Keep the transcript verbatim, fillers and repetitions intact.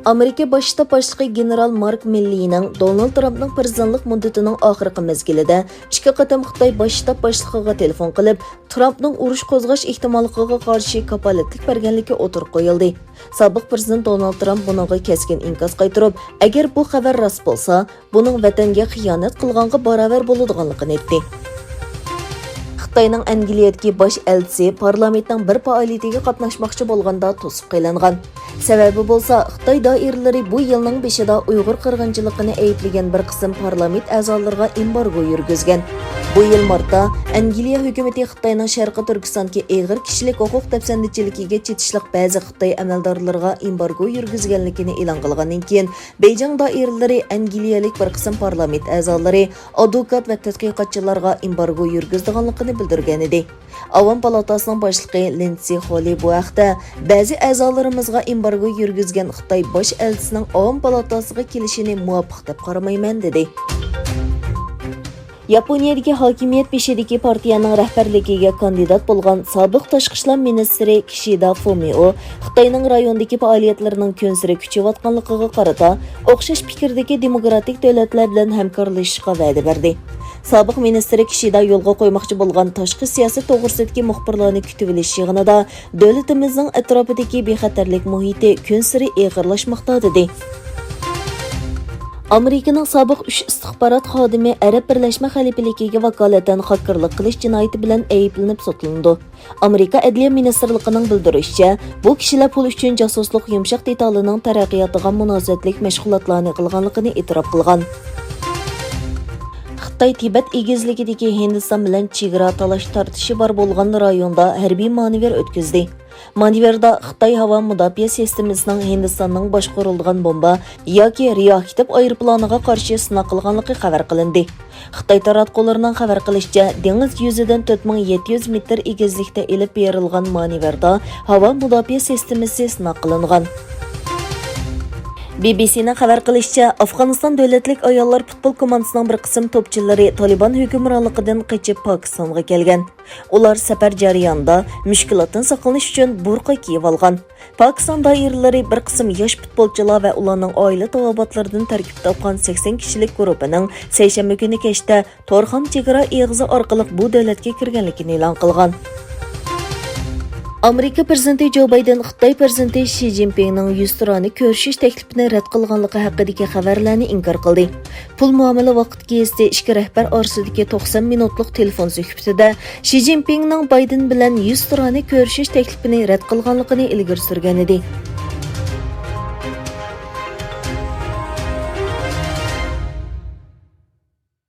ئامېرىكا باش شتاب باشلىقى گېنېرال مارك مىللىنىڭ دونالد ترامپنىڭ پىرېزىدېنتلىق مۇددىتىنىڭ ئاخىرقى مەزگىلىدە ئىككى قېتىم خىتاي باش شتاب باشلىقىغا تېلېفون قىلىپ، ترامپنىڭ ئۇرۇش قوزغاش ئېھتىماللىقىغا قارشى كاپالەتلىك بەرگەنلىكى ئوتتۇرىغا قويۇلدى. سابىق پىرېزىدېنت دونالد ترامپ بۇنىڭغا كەسكىن ئىنكاس قايتۇرۇپ، ئەگەر بۇ خەۋەر راست بولسا، بۇنىڭ ۋەتەنگە خىيانەت قىلغانغا باراۋەر بولىدىغانلىقىنى ئېيتتى. خىتاينىڭ ئەنگلىيەدىكى باش ئەلچىسى پارلامېنتنىڭ بىر پائالىيىتىگە قاتناشماقچى بولغاندا توسۇپ قېلىنغان. سەۋەبى بولسا، خىتاي دائىرىلىرى بۇ يىلنىڭ بېشىدا ئۇيغۇر قىرغىنچىلىقىنى ئەيىبلىگەن بىر قىسىم پارلامېنت ئەزالىرىغا ئېمبارگو يۈرگۈزگەن. بۇ يىل مارتتا ئەنگلىيە ھۆكۈمىتى خىتاينىڭ شەرقىي تۈركىستاندىكى ئېغىر كىشىلىك ھوقۇق دەپسەندىچىلىكىگە چېتىشلىق بەزى خىتاي ئەمەلدارلىرىغا ئېمبارگو يۈرگۈزگەنلىكىنى ئېلان قىلغاندىن كېيىن، بېيجىڭ دائىرىلىرى ئەنگلىيەلىك بىر قىسىم پارلامېنت ئەزالىرى، ئادۋوكات ۋە تەتقىقاتچىلارغا ئېمبارگو يۈرگۈزىدىغانلىقىنى بىلدۈرگەنىدى. ئاۋام پالاتاسىنىڭ باشلىقى لىندسى خولى بۇ ھەقتە، بەزى ئەزالىرىمىزغا ئېمبارگو يۈرگۈزگەن خىتاي باش ئەلچىسىنىڭ ئاۋام پالاتاسىغا كېلىشىنى مۇۋاپىق دەپ قارىمايمەن، دېدى. ياپونىيەدىكى ھاكىمىيەت بېشىدىكى پارتىيەنىڭ رەھبەرلىكىگە كاندىدات بولغان سابىق تاشقى ئىشلار مىنىستىرى كىشىدا فۇمىئو خىتاينىڭ رايوندىكى پائالىيەتلىرىنىڭ كۈنسېرى كۈچىيىۋاتقانلىقىغا قارىتا، ئوخشاش پىكىردىكى دېموكراتىك دۆلەتلەر بىلەن ھەمكارلىشىشقا ۋەدە بەردى. سابىق مىنىستىر كىشىدا يولغا قويماقچى بولغان تاشقى سىياسەت توغرىسىدىكى مۇخبىرلارنى كۈتۈۋېلىش يىغىنىدا، دۆلىتىمىزنىڭ ئەتراپىدىكى بىخەتەرلىك مۇھىتى كۈنسېرى ئېغىرلاشماقتا، دېدى. ئامېرىكىنىڭ سابىق ئۈچ ئىستىخبارات خادىمى ئەرەب بىرلەشمە خەلىپىلىكىگە ۋاكالىتەن خاككېرلىق قىلىش جىنايىتى بىلەن ئەيىبلىنىپ سوتلىنىدۇ. ئامېرىكا ئەدلىيە مىنىستىرلىقىنىڭ بىلدۈرۈشىچە، بۇ كىشىلەر پۇل ئۈچۈن جاسۇسلۇق يۇمشاق دېتالىنىڭ تەرەققىياتىغا مۇناسىۋەتلىك مەشغۇلاتلارنى قىلغانلىقىنى ئېتىراپ قىلغان. خىتاي تىبەت ئېگىزلىكىدىكى ھىندىستان بىلەن چېگرا تالاش تارتىشى بار بولغان رايوندا ھەربىي مانېۋىر ئۆتكۈزدى. مانېۋىردا خىتاي ھاۋا مۇداپىئە سىستېمىسىنىڭ ھىندىستاننىڭ باشقۇرۇلىدىغان بومبا ياكى رېئاكتىپ ئايروپىلانىغا قارشى سىناق قىلغانلىقى خەۋەر قىلىندى. خىتاي تاراتقۇلىرىنىڭ خەۋەر قىلىشىچە، دېڭىز يۈزىدىن تۆت مىڭ يەتتە يۈز مېتىر ئېگىزلىكتە ئېلىپ بېرىلغان مانېۋىردا ھاۋا مۇداپىئە سىستېمىسى سىناق قىلىنغان. بى بى سىنىڭ خەۋەر قىلىشىچە، ئافغانىستان دۆلەتلىك ئاياللار پۇتبول كوماندىسىنىڭ بىر قىسىم توپچىلىرى تالىبان ھۆكۈمرانلىقىدىن قېچىپ پاكىستانغا كەلگەن. ئۇلار سەپەر جەريانىدا مۈشكۈلاتتىن ساقلىنىش ئۈچۈن بۇرقا كىيىۋالغان. پاكىستان دائىرىلىرى بىر قىسىم ياش پۇتبولچىلار ۋە ئۇلارنىڭ ئائىلە تاۋابىئاتلىرىدىن تەركىب تاپقان سەكسەن كىشىلىك گۇرۇپپىنىڭ سەيشەنبە كۈنى كەچتە تورخم چېگرا ئېغىزى ئارقىلىق بۇ دۆلەتكە كىرگەنلىكىنى ئېلان قىلغان. ئامېرىكا پىرېزىدېنتى جو بايدېن خىتاي پىرېزىدېنتى شى جىنپىڭنىڭ يۈزتۇرانە كۆرۈشۈش تەكلىپىنى رەت قىلغانلىقى ھەققىدىكى خەۋەرلەرنى ئىنكار قىلدى. پۇل مۇئامىلە ۋاقىت گېزىتى ئىككى رەھبەر ئارىسىدىكى توقسان مىنۇتلۇق تېلېفون سۆھبىتىدە شى جىنپىڭنىڭ بايدېن بىلەن يۈزتۇرانە كۆرۈشۈش تەكلىپىنى رەت قىلغانلىقىنى ئىلگىرى سۈرگەنىدى.